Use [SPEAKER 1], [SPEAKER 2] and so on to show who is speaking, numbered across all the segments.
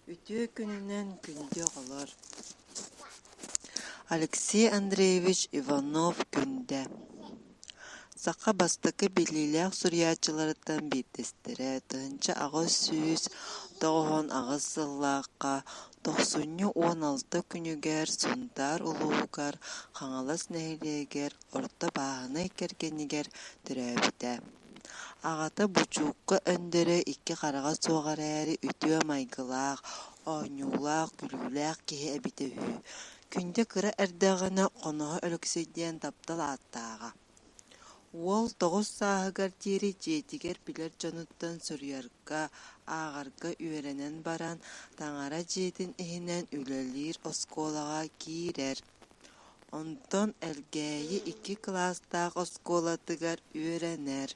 [SPEAKER 1] Үтүө күнүнэн күндү оҕолор! Алексей Андреевич Иванов-Күндэ Саха бастакы биллиилээх суруйааччыларыттан биирдэстэрэ, 1898 сыллаахха тохсунньу 16 күнүгэр Сунтаар улууһугар Хаҥалас нэһилиэгэр орто бааһынай кэргэнигэр төрөөбүтэ. Аҕата Бучуукка Өндөрөй икки хараҕа суох эрээри үтүө майгылаах, оонньуулаах-күлүүлээх киһи эбитэ үһү. Күндэ кыра эрдэҕинэ Хоноһо Өлөксөй диэн таптал ааттааҕа. Уол 9 сааһыгар диэри дьиэтигэр билэр дьонуттан суруйарга, ааҕарга үөрэнэн баран, таҥара дьиэтин иһинэн үлэлиир оскуолаҕа киирэр. Онтон Элгээйи икки кылаастаах оскуолатыгар үөрэнэр.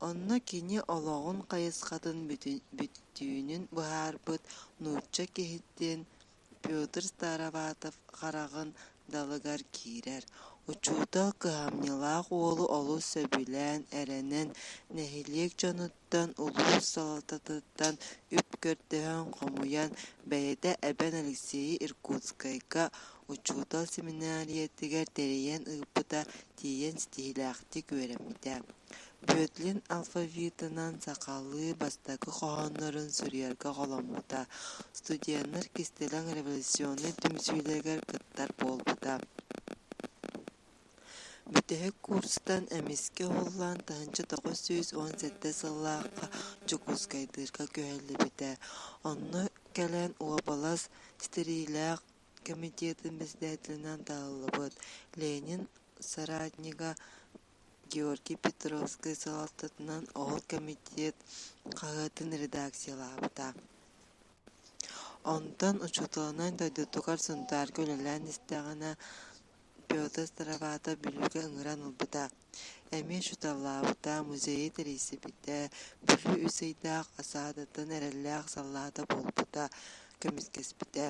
[SPEAKER 1] Онно кини олоҕун хайысхатын бүттүүнүн быһаарбыт нуучча киһитин Петр Староватов хараҕын далыгар киирэр, учуутал кыһамньылаах уолу олус сөбүлээн, эрэнэн, нэһилиэк дьонуттан, улуус салалтатыттан үп көрдөһөн хомуйан, бэйэтэ эбэн Алексейы Иркутскайга учуутал семинариятыгар тэрийэн ыыппыта, тиийэн ситиһиилээхтик үөрэммитэ. Бүөтлүн алфавитынан сахалыы бастакы хоһооннорун суруйарга холоммута, студеннар кистэлэҥ революционнай түмсүүлэригэр кыттар буолбута. Бүтэһик курстан эмискэ уһуллан 1917 сыллаахха Дьокуускайдыырга күһэллибитэ, онно кэлэн уобалас ситэриилээх комитетын председателинэн талыллыбыт, Ленин соратнига Георгий Петровскай салалтатынан ол комитет хаһыатын редакциялаабыта. Онтон учууталынан дойдутугар Сунтаарга үлэлээн истэҕинэ Петр Староватов Бүлүүгэ ыҥыран ылбыта. Эмиэ учууталлаабыта, музейы тэрийсибитэ, Бүлүү үс ыйдаах осадатын эрэллээх саллаата буолбута, көмүскэспитэ.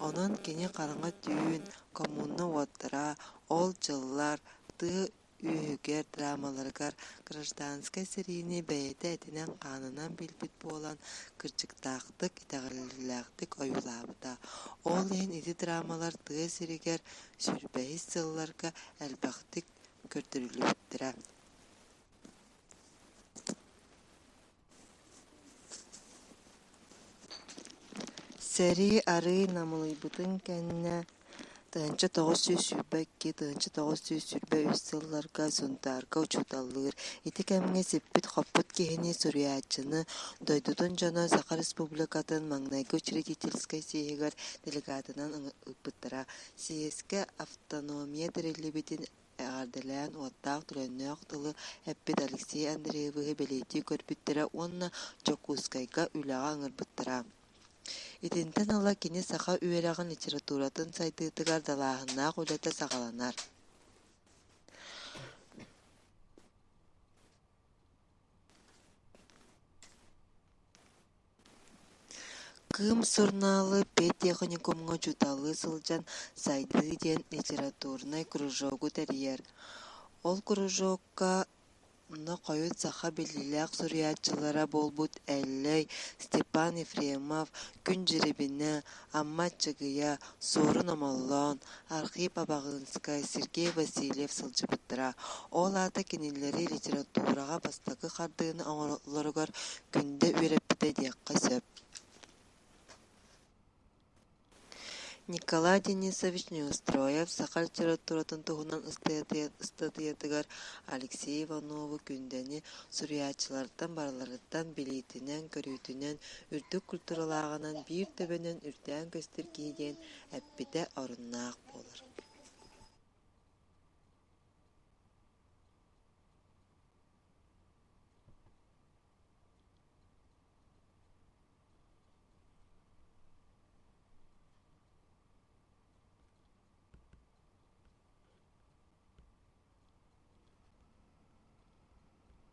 [SPEAKER 1] Онон кини хараҥа түүн, коммуна уоттара, ол дьыллар, тыа үөһүгэр драмаларыгар гражданскай сэриини бэйэтэ этинэн-хаанынан билбит буолан кырдьыктаахтык, итэҕэллээхтик ойуулаабыта. Ол иһин ити драмалар тыа сиригэр сүүрбэһис сылларга элбэхтик көрдөрүллүбүттэрэ. Сэрии арыый намылыйбытын кэннэ 1922 1923 сылларга Сунтаарга учууталлыыр, ити кэмҥэ сиппит-хоппут киһини, суруйааччыны, дойдутун дьоно Саха Республикатын маҥнайгы учредительскай съеһигэр делегатынан ыыппыттара. Съезкэ автономия тэриллибитин эҕэрдэлээн уоттаах-төлөннөөх тылы эппит Алексей Андреевиһы бэлиэтии көрбүттэрэ уонна Дьокуускайга үлэҕэ ыҥырбыттара. Итинтэн ыла кини саха үөрэҕин литературатын сайдыытыгар далааһыннаах үлэтэ саҕаланар. Кыым сурунаалы педтехникумҥа учууталлыы сылдьан «Сайдыы» диэн литературнай кружогу тэрийэр. Ол кружокка онно хойут саха биллиилээх суруйааччылара буолбут Эллэй, Степан Ефремов, Күн Дьирибинэ, Амма Аччыгыйа, Суорун Омоллоон, Архип Абаҕыынскай, Сергей Васильев сылдьыбыттара. Ол аата кинилэри литератураҕа бастакы хардыыны оҥороллоругар Күндэ үөрэппитэ диэххэ сөп. Николай Денисович Неустроев саха литературатын туһунан ыстатыйатыгар Алексей Иванову-Күндэни суруйааччылартан барыларыттан билиитинэн-көрүүтүнэн, үрдүк культуралааҕынан биир төбөнөн үрдээн көстөр киһи диэн эппитэ оруннаах буолар.